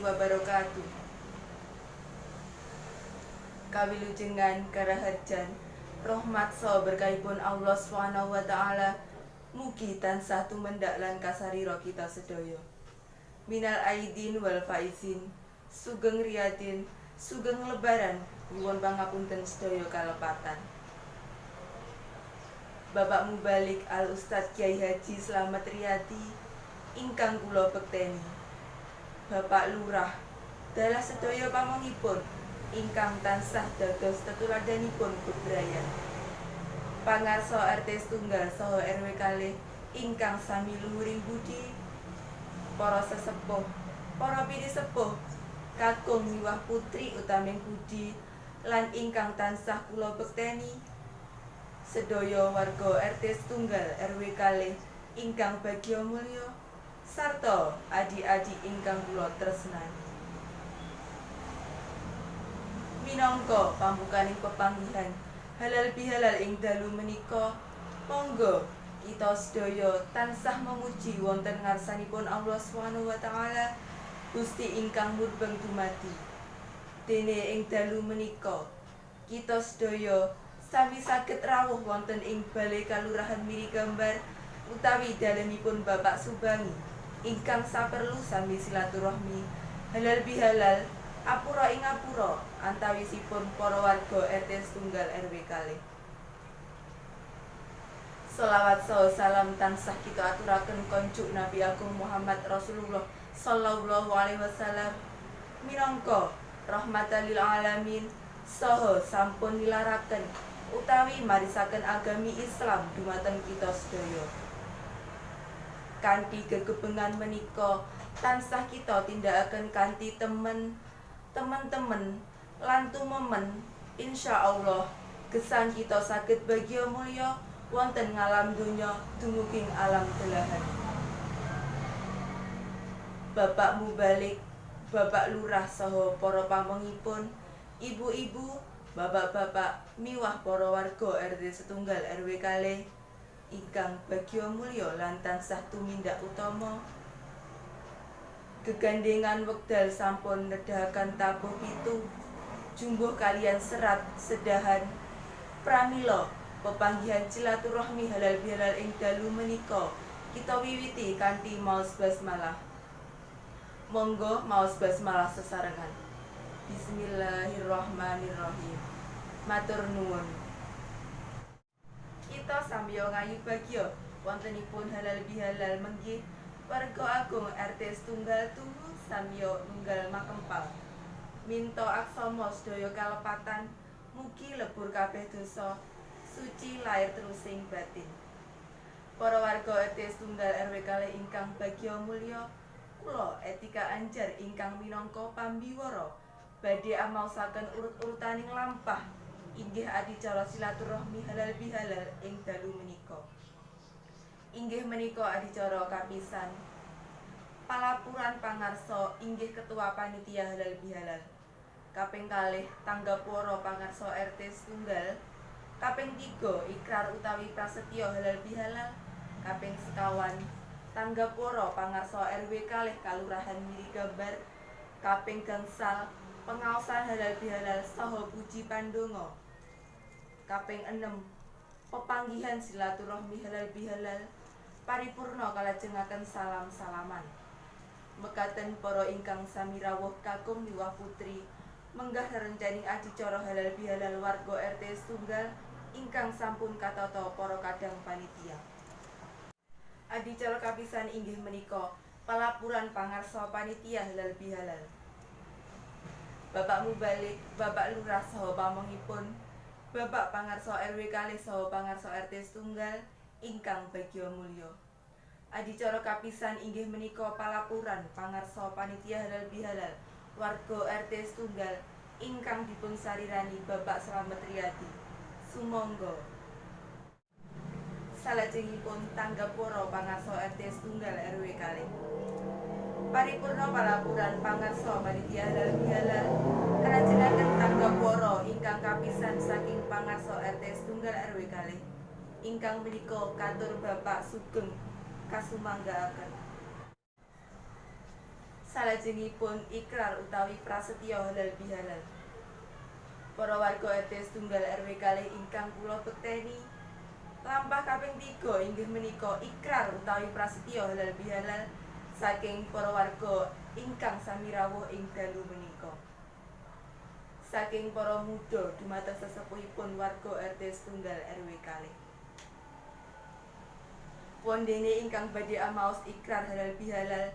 wabarakatuh. Kawilujengan karaharjan rahmat saha berkahipun Allah Subhanahu wa taala mugi tansah tumendak lan kasarira kita sedaya. Minal aidin wal faizin, sugeng riyadin, sugeng lebaran, nyuwun pangapunten sedaya kalepatan. Bapak Mubalig Al Ustadz Kiai Haji Slamet Riyadi ingkang kula bekteni. Bapak Lurah, dalah sedaya pamongipun ingkang tansah dados tetuladanipun bebrayan. Pangarsa RT setunggal saha RW kalih ingkang sami luhuring budi, para sesepuh, para pinisepuh, kakung miwah putri utaming budi lan ingkang tansah kula bekteni, sedaya warga RT setunggal RW kalih ingkang bagya mulya, sarta adi-adi ingkang kula tresnani. Minangka pambukaning pepanggihan halal bihalal ing dalu menika, monggo kita sedaya tansah memuji wonten ngarsanipun Allah Subhanahu wa taala, Gusti ingkang murbeng dumadi. Dene ing dalu menika kita sedaya sami saged rawuh wonten ing Balai Kalurahan Mirigambar utawi dalemipun Bapak Subangi ingkang saperlu sami silaturahmi halal bihalal apura ing ngapura antawisipun para warga RT setunggal RW kalih. Solawat saha salam tansah kita aturaken konjuk Nabi Agung Muhammad Rasulullah sallallahu alaihi wasallam minangka rahmatan lil alamin saha sampun nilaraken utawi marisaken agami Islam dumateng kita sedaya. Kanthi gegebengan menika tansah kita tindakaken kanthi temen temen-temen lan tumemen, insyaallah gesang kita saged bagya mulya wonten ngalam donya dumugi alam belahan. Bapak Mubalig, Bapak Lurah saha para pamongipun, ibu-ibu, bapak-bapak miwah para warga RT setunggal RW kalih ingkang bagya mulya lan tansah tumindak utama. Gegandengan wekdal sampun nedahaken tabuh 7 jumbuh kaliyan serat sedahan. Pramila pepanggihan silaturahmi halal bihalal ing dalu menika kita wiwiti kanthi maos basmalah. Monggo maos basmalah sesarengan. Bismillahirrahmanirrahim. Matur nuwun. Kita samya ngayu bagya wontenipun halal bihalal menggih warga agung RT setunggal tuhu samya nunggal makempal. Minta aksama sedaya kalepatan, mugi lebur kabeh dosa, suci lahir terusing batin. Para warga RT setunggal RW kalih ingkang bagya mulya, kula Etika Anjar ingkang minangka pambiwara badhe amaosaken urut-urutaning lampah inggih adicara silaturahmi halal bihalal ing dalu menika. Inggih menika adicara kapisan, palapuran pangarsa inggih ketua panitia halal bihalal. Kaping kalih, tanggap wara pangarsa RT setunggal. Kaping 3, ikrar utawi prasetya halal bihalal. Kaping 5, tanggap wara pangarsa RW kalih Kalurahan Mirigambar. Kaping 5, pengaosan halal bihalal saha puji pandonga. Kaping 6, pepanggihan silaturahmi halal bihalal, paripurna kalajengaken salam-salaman. Mekaten para ingkang sami rawuh, kakung miwah putri, menggah rerencaning adicara halal bihalal warga RT setunggal ingkang sampun katata para kadang panitia. Adicara kapisan inggih menika palapuran pangarsa panitia halal bihalal. Bapak Mubalig, Bapak Lurah saha pamongipun, Bapak Pangarsa RW kalih saha pangarsa RT setunggal ingkang bagya mulya. Adicara kapisan inggih menika palapuran pangarsa panitia halal bihalal warga RT setunggal ingkang dipun sarirani Bapak Slamet Riyadi. Sumangga. Salajengipun tanggap wara pangarsa RT setunggal RW kalih. Paripurna palapuran pangarsa panitia halal bihalal, kalajengaken tanggap wara ingkang kapisan saking pangarsa RT setunggal RW kalih ingkang menika katur Bapak Sugeng kasumanggaaken. Salajengipun ikrar utawi prasetya halal bihalal. Para warga RT setunggal RW kalih ingkang kula bekteni, lampah kaping 3 inggih menika ikrar utawi prasetya halal bihalal saking para warga ingkang sami rawuh ing dalu menika. Saking para muda dumateng sesepuhipun warga RT setunggal RW kalih. Wondene ingkang badhe amaos ikrar halal bihalal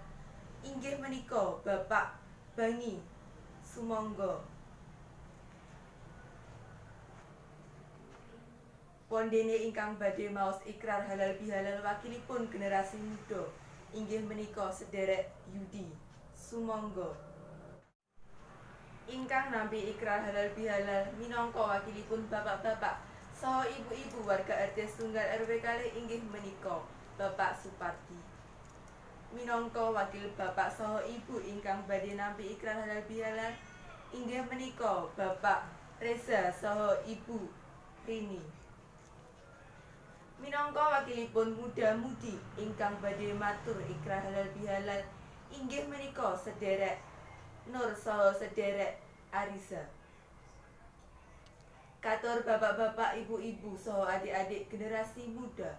inggih menika Bapak Bangi. Sumangga. Wondene ingkang badhe maos ikrar halal bihalal wakilipun generasi muda inggih menika sederek Yudi. Sumangga. Ingkang nampi ikrar halal bihalal minangka wakilipun bapak-bapak saha ibu-ibu warga RT setunggal RW kalih inggih menika Bapak Supardi. Minangka wakil bapak saha ibu ingkang badhe nampi ikrar halal bihalal inggih menika Bapak Reza saha Ibu Rini. Minangka wakilipun muda-mudi ingkang badhe matur ikrar halal bihalal inggih menika sederek Nur saha sederek Arisa. Katur bapak-bapak, ibu-ibu saha adik-adik generasi muda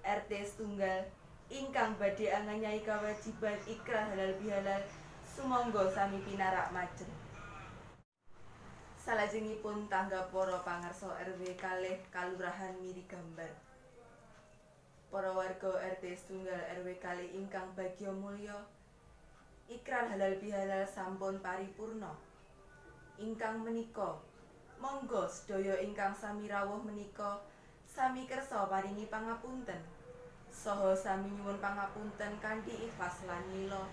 RT setunggal ingkang badhe anganyahi kewajiban ikrar halal bihalal sumangga sami pinarak majeng. Salajengipun tanggap para pangarsa RW kalih Kalurahan Mirigambar. Para warga RT setunggal RW kalih ingkang bagya mulya, ikrar halal bihalal sampun paripurna. Ingkang menika, monggo sedaya ingkang sami rawuh menika sami kersa paringi pangapunten. Saha sami nyuwun pangapunten kanthi ikhlas lan lila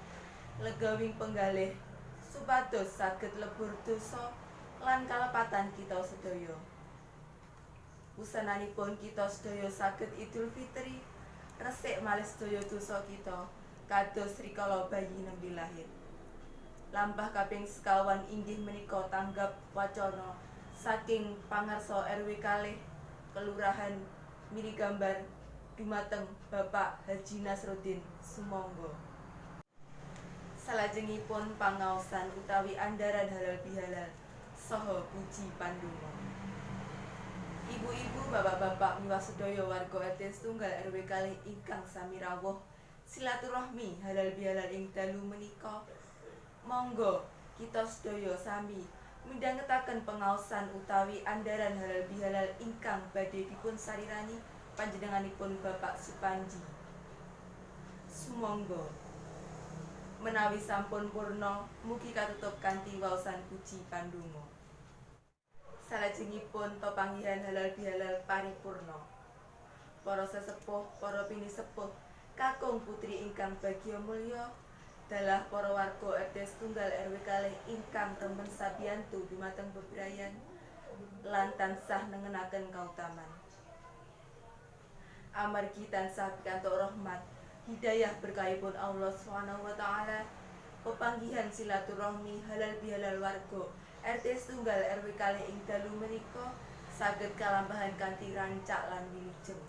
legawing penggalih supados saged lebur dosa lan kalepatan kita sedaya. Wusananipun kita sedaya saged Idul Fitri, resik malih sedaya dosa kita kados rikala bayi nembe lahir. Lampah kaping sekawan inggih menika tanggap wacana saking pangarsa RW kalih Kelurahan Mirigambar dumateng Bapak Haji Nasruddin. Sumangga. Salajengipun pangaosan utawi andaran halal bihalal saha puji pandonga. Ibu-ibu, bapak-bapak miwah sedaya warga RT setunggal RW kalih ingkang sami rawuh silaturahmi halal bihalal ing dalu menika, monggo kita sedaya sami midhangetaken pengaosan utawi andaran halal bihalal ingkang badhe dipun sarirani panjenenganipun Bapak Supanji. Sumangga. Menawi sampun purna, mugi katutup kanthi waosan puji pandonga. Salajengipun pepanggihan halal bihalal paripurna. Para sesepuh, para pinisepuh, kakung putri ingkang bagya mulya, dalah para warga RT setunggal RW kalih ingkang remen sabiyantu dumateng bebrayan lan tansah nengenaken kautaman. Amargi tansah pikantuk rahmat hidayah berkahipun Allah Subhanahu wa taala, pepanggihan silaturahmi halal bihalal warga RT setunggal RW kalih ing dalu menika saged kalampahan kanthi rancak lan wilujeng.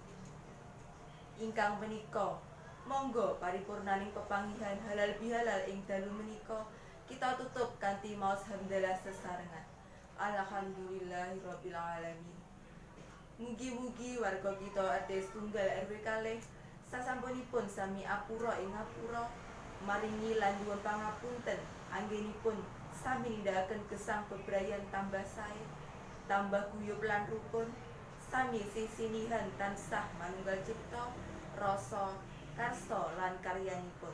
Ingkang menika, monggo paripurnaning pepanggihan halal bihalal ing dalu menika kita tutup kanthi maos hamdalah sesarengan. Alhamdulillahirabbil alamin. Mugi-mugi warga kita RT setunggal RW kalih sasampunipun sami apura ing ngapura maringi lan nyuwun pangapunten anggenipun sami nindakaken gesang bebrayan tambah sae, tambah guyub lan rukun, sami sisinihan tansah manunggal cipta, rasa, karsa lan karyanipun.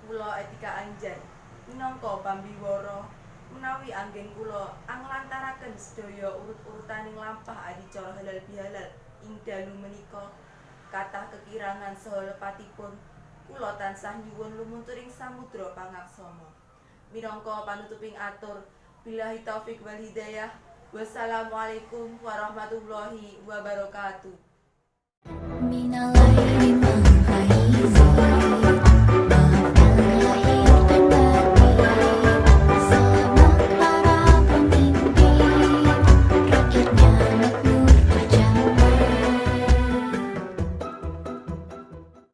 Kula Etika Anjan minangka pambiwara menawi anggen kula anglantaraken sedaya urut-urutaning lampah adicara halal bihalal ing dalu menika kathah kekirangan saha lepatipun, kula tansah nyuwun lumunturing samudra pangaksama. Minangka panutuping atur, billahi taufik wal hidayah. Wassalamualaikum warahmatullahi wabarakatuh. Minal aidin wal faizin.